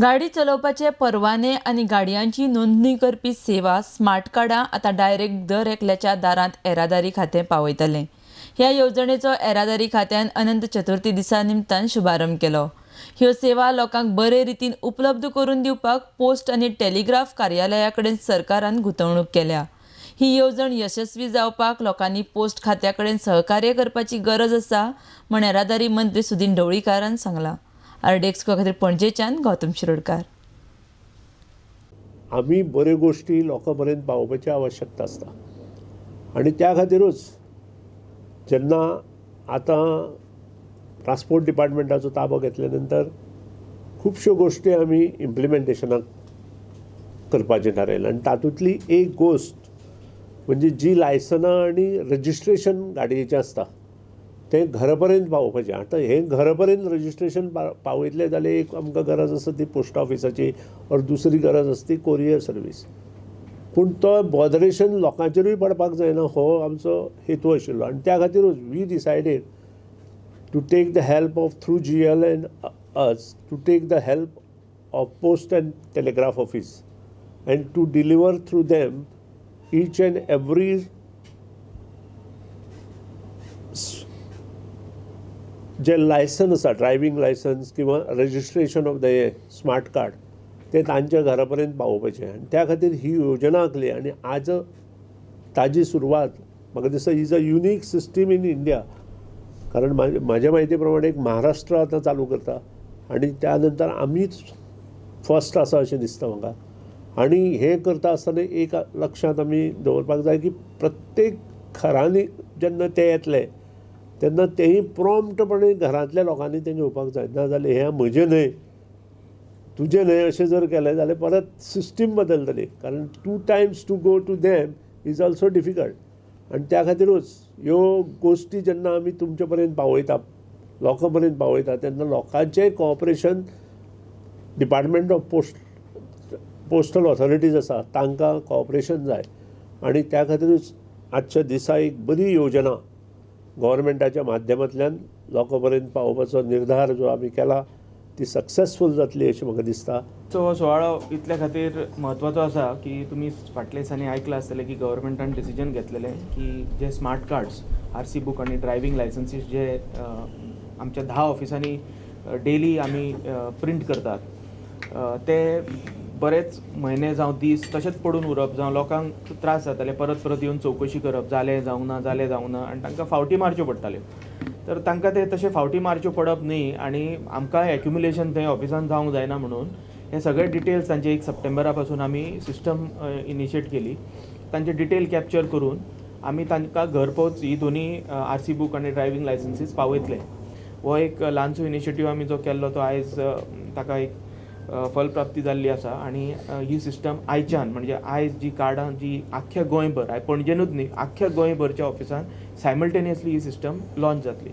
गाडी चलोवपाचे परवाने आनी गाडयांची नोंदणी करपी सेवा स्मार्ट कार्डां आतां डायरेक्ट दर एकल्याच्या दारांत येरादारी खातें पावयतलें. ह्या येवजणेचो येरादारी खात्यान अनंत चतुर्थी दिसा निमतान शुभारंभ केलो. ह्यो सेवा लोकांक बरे रितीन उपलब्ध करून दिवपाक पोस्ट आनी टेलिग्राफ कार्यालया कडेन सरकारान गुंतवणूक केल्या. ही येवजण यशस्वी जावपाक लोकांनी पोस्ट खात्या कडेन सहकार्य करपाची गरज आसा म्हण येरादारी मंत्री सुदिन ढवळीकारान सांगलां. आरडीएक्स खातीर पणजेच्यान गौतम शिरोडकार. आमी बऱ्यो गोश्टी लोकां पर्यंत पावोवपाची आवश्यकता आसता आनी त्या खातीरूच जेन्ना आतां ट्रान्सपोर्ट डिपार्टमेंटाचो ताबो घेतल्या नंतर खुबश्यो गोश्टी आमी इम्प्लिमेंटेशनाक करपाचें थारायलें आनी तातूंतली एक गोश्ट म्हणजे जी लायसनां आनी रजिस्ट्रेशन गाडयेचें आसता तें घरा पर्यंत पावोवपाचें. आतां हें घरा पर्यंत रजिस्ट्रेशन पावयतलें जाल्यार एक आमकां गरज आसा ती पोस्ट ऑफिसाची ऑर दुसरी गरज आसा ती कोरियर सर्वीस. पूण तो बॉदरेशन लोकांचेरूय पडपाक जायना हो आमचो हेतू आशिल्लो आनी त्या खातीरूच we decided to take the help of through GL and us to take the help of post and telegraph office and to deliver through them each and every J licence आसा ड्रायव्हींग लायसन्स किंवा registration of the smart card ते तांच्या घरा पर्यंत पावोवपाचें आनी त्या खातीर ही योजना आखली आनी आज ताजी सुरवात म्हाका दिसता is a unique system in India. कारण म्हाज्या म्हायती प्रमाणे एक महाराष्ट्र आतां चालू करता आनी त्या नंतर आमीच फर्स्ट आसा अशें दिसता म्हाका. आनी हें करता आसतना एक लक्षांत आमी दवरपाक जाय की प्रत्येक घरांनी जेन्ना ते येतले तेन्ना तेंय प्रॉम्प्टपणे घरांतल्या लोकांनी तें घेवपाक जाय, ना जाल्यार हें म्हजें न्हय तुजें न्हय अशें जर केलें जाल्यार परत सिस्टीम बदलतली. कारण 2 times to go to them is also difficult. आनी त्या खातीरूच ह्यो गोश्टी जेन्ना आमी तुमचे पर्यंत पावयता लोकां पर्यंत पावयता तेन्ना लोकांचें cooperation department of postal authorities आसा तांकां कॉपरेशन जाय आनी त्या खातीरूच आजच्या दिसा एक बरी योजना गव्हर्मेंटाच्या माध्यमांतल्यान लोकां पर्यंत पावोवपाचो निर्धार जो आमी केला ती सक्सेसफूल जातली अशें म्हाका दिसता. सो हो सुवाळो इतल्या खातीर म्हत्वाचो आसा की तुमी फाटल्या दिसांनी आयकलां आसतलें की गव्हर्मेंटान डिसिजन घेतलेलें की जे स्मार्ट कार्ड्स आरसी बूक आनी ड्रायव्हींग लायसन्सीस जे आमच्या 10 ऑफिसांनी डेली आमी प्रिंट करतात ते बरेच म्हयने जावं दीस तशेंच पडून उरप जावं लोकांक त्रास जाताले परत परत येवन चवकशी करप जालें जावंक ना जालें जावंक ना आनी तांकां फावटी मारच्यो पडटाल्यो. तर तांकां ते तशें फावटी मारच्यो पडप न्ही आनी आमकां एक्युमुलेशन थंय ऑफिसान जावंक जायना म्हणून हे सगळे डिटेल्स तांचे 1 सप्टेंबरा पासून आमी सिस्टम इनिशिएट केली. तांचे डिटेल कॅप्चर करून आमी तांकां घरपोच ही दोनी आरसी बूक आनी ड्रायव्हींग लायसन्सीस पावयतले. हो एक ल्हानसो इनिशिएटीव आमी जो केल्लो तो आयज ताका एक फलप्राप्ती जाल्ली आसा आनी ही सिस्टम आयच्यान म्हणजे आयज जी कार्डां जी आख्ख्या गोंयभर पणजेनूच न्ही आख्ख्या गोंयभरच्या ऑफिसान सायमल्टेनियसली ही सिस्टम लॉन्च जातली.